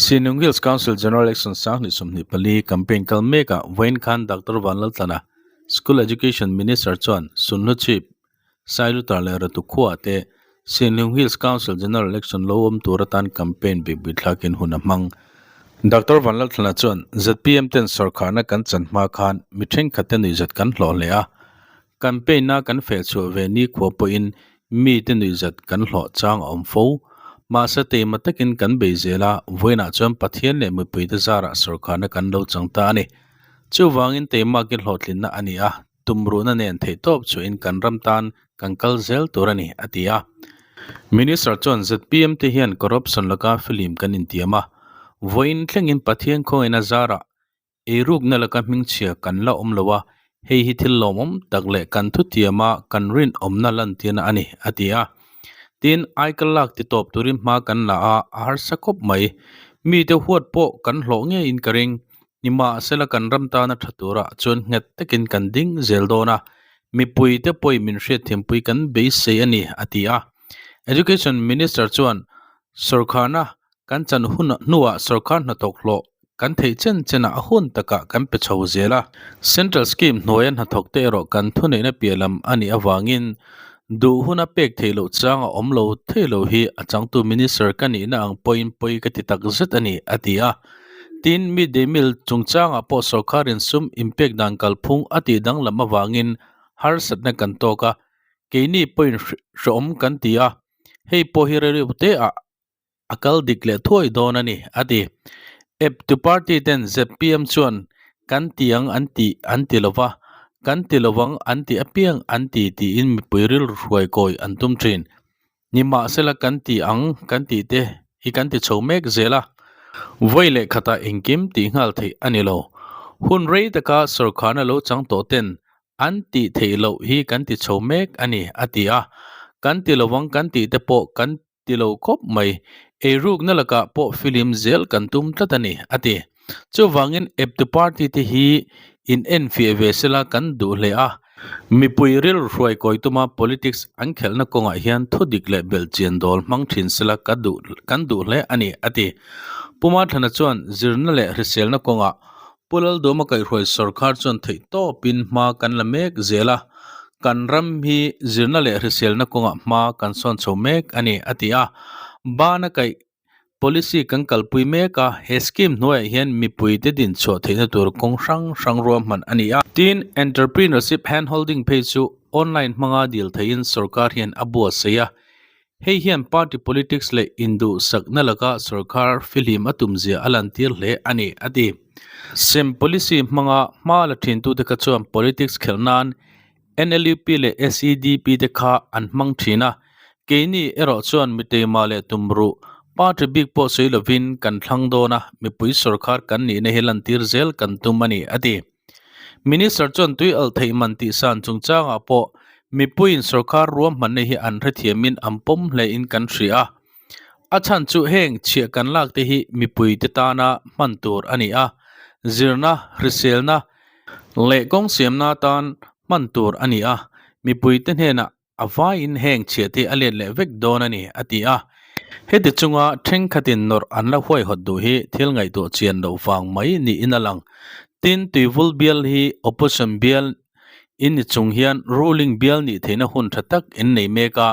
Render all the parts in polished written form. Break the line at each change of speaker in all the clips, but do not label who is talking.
Sinung Hills Council General Election 2024 campaign kal mekah vawiin khan Doctor Vanlaltlana, School Education Minister chuan Sunhluchhip, Sailutar leh Ratukhua te Sinung Hills Council General Election lo awm tur atan campaign bikbui thlakin hun a hmang. Doctor Vanlaltlana chuan zpm ten sawrkharna kan chan hma khan mi thenkhat te nuihzat kan hlawh hle a, Campaign-a kan feh chhuah ve nikhua pawhin mite nuihzat kan hlawh chang a awm fo. Mahse teima takin kan bei zel a, vawiinah chuan Pathian leh mipuite zarah sawrkharna kan lo chang ta a ni. Chuvangin teimakin hlawhtlinna a ni a, tumruhna nen theihtawp chhuahin kan ram tan kan kal zel tur a ni, a ti a. Minister chuan zpm te hian corruption laka film kan intiam a, vawiin thlengin Pathian khawngaihna zarah Eirukna laka hmingchhia kan la awm lo a, hei hi thil lawmawm tak leh kan thutiama kan rinawmna lantirna a ni, a ti a. Tin, aikal lak ti tawp turin hma kan la a, a harsa khawp mai. Mite huat pawh kan hlawh ngeiin ka ring. Nimahsela kan ram tana tha turah chuan nghet takin kan ding zel dawn a, mipuite pawhin min hriatthiampui kan beisei a ni, a ti a. Education Minister chuan sawrkharna Kan chan hun hnuah sorkar hnathawk hlawh kan theih chen chenah a hun takah kan pe chho zel a. Central Scheme hnuaia hnathawk te erawh kan thuneihna piah lam a nih avangin duh huna pek theih loh chang a awm lo thei lo hi a changtu Minister ka nihna ang pawhin pawi ka ti tak zet a ni, a ti a. Tin, midday meal chungchangah pawh sorkarin sum inpek dan kalphung a tih danglam avangin harsatna kan tawk a, keini pawhin hrehawm kan ti a, hei pawh hi rilru te ah a kal dik leh thuai dawn a ni, a ti. Eptu party ten zpm chuan kan ti ang an ti an ti lo va, kan ti lo vang an ti apiang an ti tiin mipui rilru hruai kawi an tum thin. Nimahsela kan ti ang kan tih te hi kan ti chho mek zel a, vawi leh khatah engkim tih nghal theih a ni lo. Hun rei taka sawrkharna lo chang tawh ten an tih theih loh hi kan ti chho mek a ni, a ti a. Kan ti lo vang kan tih te pawh kan ti lo khawp mai, eirukna lakah pawh film zel kan tum tlat a ni, a ti. Chuvangin eptu party te hi in enfiah ve sela kan duh hle a, mipui rilru hruai kawi tuma politics an khelhna kawngah hian thudik leh belhchian dawl hmang thin sela ka duh kan duh hle a ni, a ti. Pu Mathana chuan zirna leh hriselna kawngah Pu Lalduama kaihhruai sawrkar chuan theihtawpin hma kan la mek zel a, kan ram hi zirna leh hriselna kawngah hma kan sawn chho mek a ni, a ti a. Bana kaih policy kan kalpui mek a, he scheme hnuaiah hian mipuite dinchhuah theihna tur kawng hrang hrang ruahman a ni a. Tin, entrepreneurship handholding phei chu online hmanga dil theihin sawrkar hian a buatsaih a, Hei hian party politics leh induhsakna laka sorkar fihlim a tumzia a lantir hle a ni, a ti. Sem policy hmanga hma la thintute kha chuan politics khelh nan NLUP leh SEDP te kha an hmang thin a, keini erawh chuan miteima leh tumruh party bik pawh sawi lovin kan thlang dawn a, mipui sorkar kan nihna hi lantir zel kan tum a ni, a ti. Minister chuan tui alh theih man tih san chungchangah pawh mipuiin sorkar ruahmanna hi an hrethiamin an pawm hlein kan hria a. A chhan chu heng chhiah kan lak te hi mipuite tana hman tur a ni a, zirna, hriselna leh kawng siamna tan hman tur a ni a, mipuite hnenah A vaiin heng chhiah te a let leh vek dawn a ni, a ti a. Heti chunga thenkhatin nawrh an la huaihawt duh hi thil ngaihtuah chian loh vang mai niin a lang. Tin, Tuivul bial hi opposition bial in ni chung hian ruling bial nih theihna hun tha tak in nei mek a.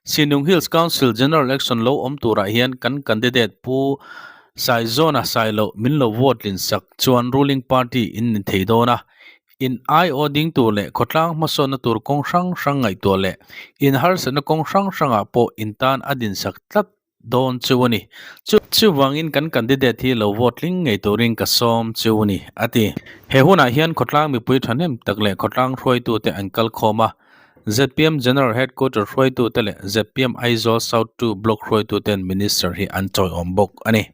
Sinung Hills Council General Election lo awm turah hian kan candidate Pu Saizawna Sailo min lo vote lin sak chuan ruling party in ni thei dawn a. In aiawh ding tur leh khawtlang hmasawnna tur kawng hrang hrang ngaihtuah leh in harsatna kawng hrang hrangah pawh in tan a dinsak tlat dawn chu a ni. Chu chuvangin kan candidate hi lo vote tling ngei turin ka sawm chu a ni, a ti. He hunah hian khawtlang mipui thahnem tak leh khawtlang hruaitute an kal khawm a, zpm General Headquarter hruaitute leh zpm Aizawl South 2 Block hruaituten Minister hi an chawiawm bawk a ni.